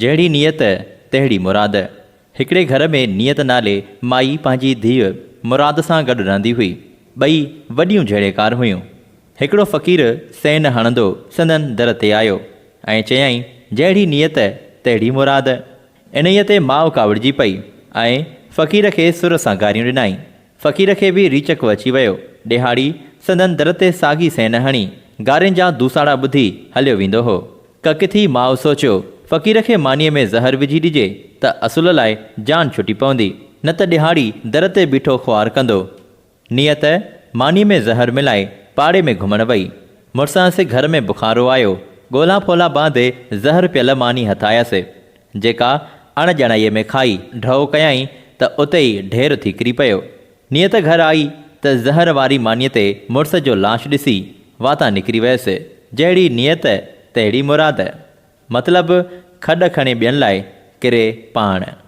جهڙي نيت تهڙي مراد. هڪڙي گهر ۾ نيت نالي مائي پنهنجي ڌيء مراد سان گڏ رهندي هئي. ٻئي وڏيون جهيڙيڪار هيون. هڪڙو فقير سين هڻندو سندن در تي آيو ۽ چيائين، جهڙي نيت تهڙي مراد. انهيء تي ماء ڪاوڙجي پئي ۽ فقير کي سر سان گاريون ڏنائين. فقير کي به ريچڪو اچي ويو. ڏيهاڙي سندن در تي ساڳي سين هڻي، گارين جا دوساڙا ٻڌي هليو ويندو هو. ڪڪ ٿي ماء سوچيو، فقير کي مانيء ۾ زهر وجهي ڏجي ته اصل لاء جان ڇٽي پوندي، نه ته ڏهاڙي در تي بيٺو خوار ڪندو. نيت مانيء ۾ زهر ملائي پاڙي ۾ گهمڻ وئي. مڙسهنس گهر ۾ بخارو آيو. ڳولا ڦولا بعد زهر پيل ماني هٿ آيس، جيڪا اڻ ڄاڻائيء ۾ کائي ڍؤ ڪيائين ته اتي ئي ڍير ٿي ڪري پيو. نيت گهر آئي ته زهر واري مانيء تي مڙس جو لاش ڏسي واتان نڪري ويس، جهڙي نيت تهڙي مراد. مطلب کڏ کڻي ٻين لاء، ڪري پاڻ.